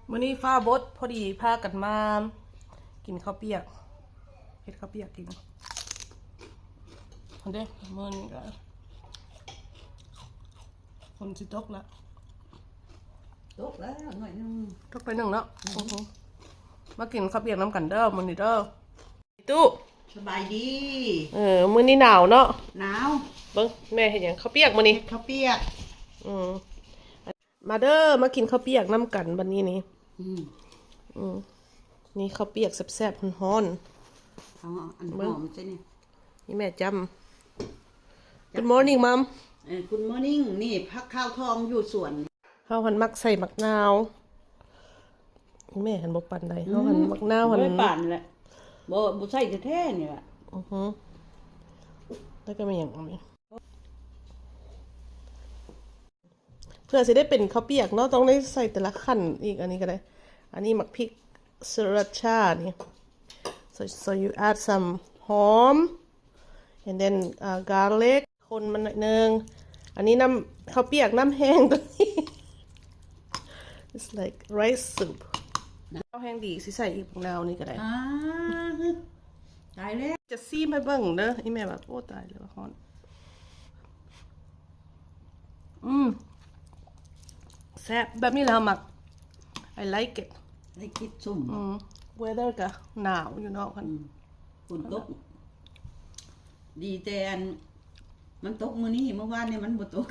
ມື້ນີ້ຟ້າບົດ ພໍດີພາກັນມາກິນເຂົ້າປຽກ ເຮັດເຂົ້າປຽກກິນ. ຫັ້ນເດ້ ມື້ນີ້ກະຝົນຊິຕົກລະ ຕົກແລ້ວໜ້ອຍໜຶ່ງ ຕົກໜ້ອຍໜຶ່ງເນາະ. ອືຮຶ ມາກິນເຂົ້າປຽກນຳກັນເດີມື້ນີ້ເດີ. ຕູ້ ສະບາຍດີ. ເອີ ມື້ນີ້ໜາວເນາະ. ໜາວ. ເບິ່ງແມ່ເຮັດຫຍັງ? ເຂົ້າປຽກມື້ນີ້. ເຮັດເຂົ້າປຽກ. ອືມ ມາເດີ ມາກິນເຂົ້າປຽກນຳກັນບັດນີ້ນີ້. ອືມ ອືມ ນີ້ເຂົ້າປຽກແຊບໆ ຮ້ອນໆ. ເອົາອັນຫອມໃສ່ນີ້. ນີ້ແມ່ຈ້ຳ. Good morning Mom. ເອີ Good morning. ນີ້ຜັກຂາວທອງຢູ່ສວນ. ເຮົາຫັ້ນມັກໃສ່ໝາກນາວ. ແມ່ຫັ້ນບໍ່ປານໃດ. ເຮົາຫັ້ນ ອືມ ໝາກນາວຫັ້ນ ບໍ່ໄດ້ປານແຫຼະ. ບໍ່ ບໍ່ໃສ່ແທ້ໆ ນີ້ລະ. ອືຮຶ ແລ້ວກໍມີຫຍັງອີກ? ເພື່ອຊິໄດ້ເປັນເຂົ້າປຽກເນາະ ຕ້ອງໄດ້ໃສ່ແຕ່ລະຂັ້ນອີກ. ອັນນີ້ກໍໄດ້ ອັນນີ້ໝາກພິກ sriracha ນີ້. So, so you add some ຫອມ and then, uh, garlic. ຄົນມັນໜ້ອຍໜຶ່ງ. ອັນນີ້ນ້ຳເຂົ້າປຽກ ນ້ຳແຫ້ງຕົວນີ້. It's like rice soup. ເຂົ້າແຫ້ງດີ ຊິໃສ່ອີກບັກນາວນີ້ກໍໄດ້. ອ່າ ຕາຍແລ້ວ. ຈະຊີມໃຫ້ເບິ່ງເດີ. ອີແມ່ວ່າ ໂອ້ ຕາຍແລ້ວ ຮ້ອນ. ອືມ ແຊບ ແບບນີ້ແຫຼະເຮົາມັກ. I like it. ໄດ້ກິນສົ້ມ. ອືມ weather ກະໜາວຢູ່ເນາະ. ອືມ ຝົນຕົກ. ດີແຕ່ອັນ ມັນຕົກມື້ນີ້ ເມື່ອວານນີ້ມັນບໍ່ຕົກ.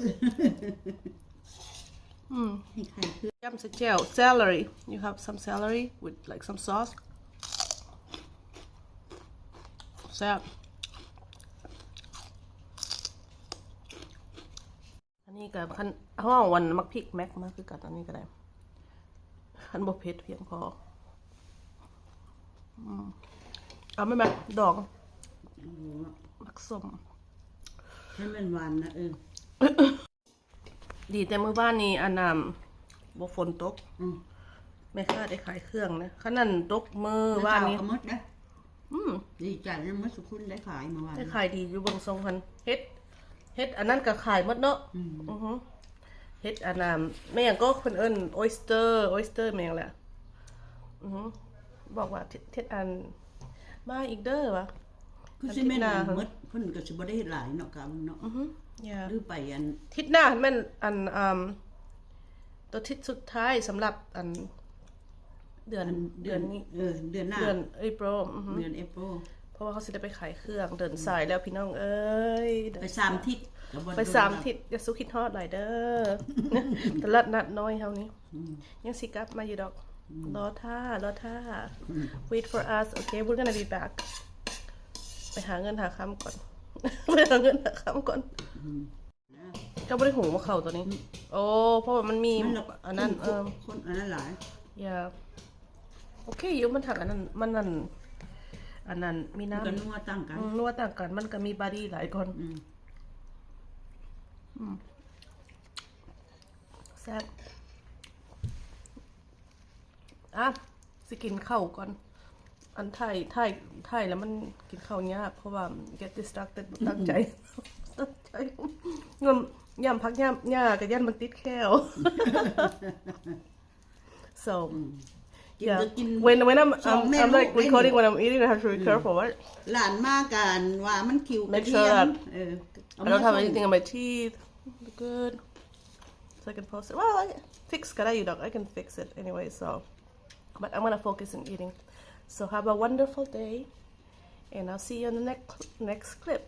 ອືມ ນີ້ໄຂ່ເຄືອງ. ຈ້ຳໃສ່ແຈ່ວ celery. You have some celery with, like, some sauce. ແຊບ. ອັນນີ້ກໍຄັນເຮົາເອົາອັນໝາກພິກແມັກມາຄືກັນ ອັນນີ້ກໍໄດ້ ຄັນບໍ່ເຜັດພຽງພໍ. ອືມ ເອົາໄປແມັກດອງ ອືມ ໝາກສົ້ມ ໃຫ້ມັນຫວານນະ. ເອີ ດີແຕ່ມື້ວານນີ້ ອັນ ອາ ບໍ່ຝົນຕົກ. ອືມ ແມ່ຄ້າໄດ້ຂາຍເຄື່ອງນະ ຄັນນັ້ນຕົກມື້ວານນີ້ ມື້ເຊົ້າກໍໝົດເດ້. ອືມ ດີໃຈນຳໝົດທຸກຄົນໄດ້ຂາຍມື້ວານ ໄດ້ຂາຍດີຢູ່ເບິ່ງຊົງຫັ້ນ. ເຮັດ ເຮັດອັນນັ້ນກໍຂາຍໝົດເນາະ. ອືມ ອືຮຶ ເຮັດອັນນັ້ນ ແມ່ຫຍັງກໍເພິ່ນເອີ້ນ oyster oyster ແມ່ນຫຍັງແຫຼະ. ອືຮຶ ບອກວ່າ ເຮັດອັນ ມາອີກເດີວ່າ ຄືຊິແມ່ນອັນໝົດ ເພິ່ນກໍຊິບໍ່ໄດ້ເຮັດຫຼາຍເນາະ ກະເນາະ. ອືຮຶ ຫຼືໄປອັນ ທິດໜ້າແມ່ນອັນ ອາ ຕົວທິດສຸດທ້າຍສຳລັບອັນ ເດືອນ ອັນເດືອນ ເດືອນນີ້ ເອີ ເດືອນໜ້າ ເດືອນ April. ອືຮຶ ເດືອນ April ເພາະວ່າເຮົາຊິໄດ້ໄປຂາຍເຄື່ອງ. ເດີນສາຍແລ້ວ ອືມ ພີ່ນ້ອງເອີຍ ໄປສາມທິດ ໄປສາມທິດ. ຢ່າສູ່ຄິດຮອດຫຼາຍເດີ ຕະຫຼາດນັດນ້ອຍເຮົານີ້. ອືມ ຍັງຊິກັບມາຢູ່ດອກ. ອືມ ລໍຖ້າ ລໍຖ້າ. ອືມ Wait for us. Okay, we're gonna be back. ໄປຫາເງິນຫາຄຳກ່ອນ ໄປຫາເງິນຫາຄຳກ່ອນ. ອືມ ກໍບໍ່ໄດ້ຫຸງໝາກເຂົ້າຕົວນີ້. ອືມ ໂອ້ ເພາະວ່າມັນມີ ມັນລະ ອັນນັ້ນ ຄົນ ເອີ ຄົນອັນນັ້ນຫຼາຍ. Yeah. ໂອເຄຢູ່ ມັນທັງອັນນັ້ນ ມັນນັ້ນ ອັນນັ້ນມີນ້ຳ ມັນກໍນົວຕ່າງກັນ. ອືມ ນົວຕ່າງກັນ ມັນກໍມີ body ຫຼາຍກ່ອນ. ອືມ ອືມ ແຊບ. ອ່ະ ຊິກິນເຂົ້າກ່ອນ. ອັນຖ່າຍ ຖ່າຍ ຖ່າຍແລ້ວມັນກິນເຂົ້າຍາກ ເພາະວ່າ get distracted ບໍ່ຕັ້ງໃຈ ຕັ້ງໃຈ ຍ້ອນ ຢ້ານຜັກ ຢ້ານຫຍ້າກໍຢ້ານມັນຕິດແຂ້ວ. So ອືມ yeah, when, when I'm, I'm, I'm like recording when I'm eating, I have to be careful, right? ຫຼານມາກະວ່າມັນຄິວກະທຽມ. Make sure that ເອີ I don't have anything in my teeth. Good. So I can post it. Well, I fix ກໍໄດ້ຢູ່ດອກ. I can fix it anyway, so. But I'm gonna focus on eating. So have a wonderful day, and I'll see you in the next, next clip.